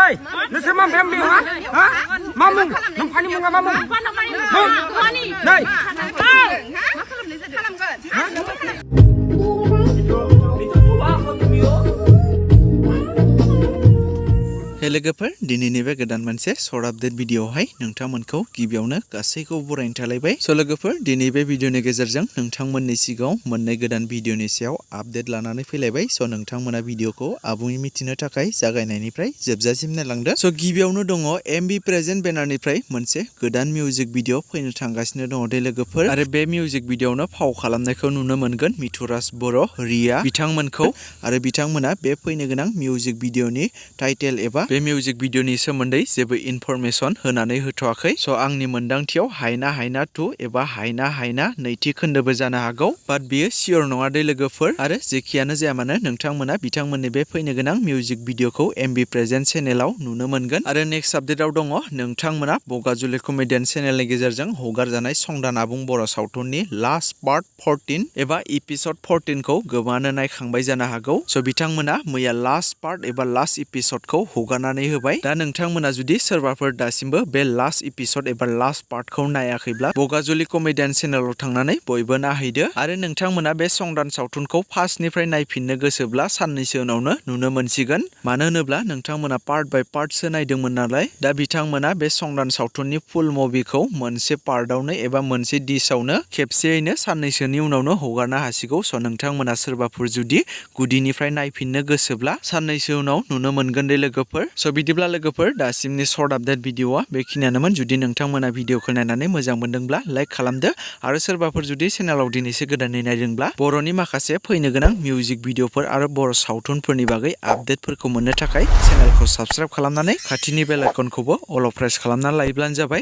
Ơi, nó sẽ mang em đi hả? Hả? Mang mùng, nó phải đi mùng à mang mùng. Mùng. Đây. लोगोफोर दिनैनि बे गोदान मोनसे short update भिडिअआवहाय नोंथांमोनखौ गिबियावनो गासैखौबो बरायनो थालायबाय। लोगोफोर दिनै बे भिडिअनि गेजेरजों नोंथांमोननि सिगाङाव मोननै गोदान भिडिअनि सायाव आपडेट लानानै फैलायबाय। नोंथांमोना भिडिअखौ आबुङै मिथिनो थाखाय जागायनायनिफ्राय जोबजासिम नायलांदो। गिबियावनो दङ एमबी प्रेजेन्ट बेनारनिफ्राय मोनसे गोदान मिउजिक भिडिअ फैनो थांगासिनो दङ दे लोगोफोर। आरो बे मिउजिक भिडिअआवनो फाव खालामनायखौ नुनो मोनगोन मिथुराज बर' रिया बिथांमोनखौ। आरो बिथांमोना बे फैनो गोनां मिउजिक भिडिअनि टाइटेल एबा बे मिउजिक भिडिअनि सोमोन्दै जेबो इनफरमेसन होनानै होथ'वाखै। आंनि मोनदांथियाव हायना हायना 2 एबा हायना हायना नैथि खोन्दोबो जानो हागौ, बाट बियो सियर नङा दे लोगोफोर। आरो जेखियानो जाया मानो नोंथांमोना बिथांमोननि बे फैनो गोनां मिउजिक भिडिअखौ एमबी प्रेजेन्ट चेनेलाव नुनो मोनगोन। आरो नेक्स्ट आपडेटआव दङ नोंथांमोना बगाजुलि कमेडियान चेनेलनि गेजेरजों हगारजानाय संदान आबुं बर' सावथुननि लास्ट पार्ट 14 एबा एपिसड 14 खौ गोबाङानो नायखांबाय जानो हागौ। बिथांमोना मैया लास्ट पार्ट एबा लास्ट एपिसडखौ हगारनानै होबाय। दा नोंथांमोना जुदि सोरबाफोर दासिमबो बे लास्ट एपिसड एबा लास्ट पार्टखौ नायाखैब्ला बगाजुलि कमेडियान चेनेलाव थांनानै बयबो नायहैदो। आरो नोंथांमोना बे संदान सावथुनखौ फार्स्टनिफ्राय नायफिननो गोसोब्ला साननैसो उनावनो नुनो मोनसिगोन। मानो होनोब्ला नोंथांमोना पार्ट बाय पार्टसो नायदोंमोन नालाय। दा बिथांमोना बे संदान सावथुननि फुल मुभिखौ मोनसे पार्टआवनो एबा मोनसे डिशआवनो खेबसेयैनो साननैसोनि उनावनो हगारनो हासिगौ। नोंथांमोना सोरबाफोर जुदि गुदिनिफ्राय नायफिननो गोसोब्ला साननैसो उनाव नुनो मोनगोन दे लोगोफोर। बिदिब्ला लोगोफोर दासिमनि शर्ट आपडेट भिडिअआ बेखिनियानोमोन। जुदि नोंथांमोना भिडिअखौ नायनानै मोजां मोनदोंब्ला लाइक खालामदो। आरो सोरबाफोर जुदि चेनेलाव दिनैसो गोदानै नायदोंब्ला बर'नि माखासे फैनो गोनां मिउजिक भिडिअफोर आरो बर' सावथुनफोरनि बागै आपडेटफोरखौ मोननो थाखाय चेनेलखौ साबस्क्राइब खालामनानै खाथिनि बेल आइकनखौबो अल प्रेस खालामना लायोब्लानो जाबाय।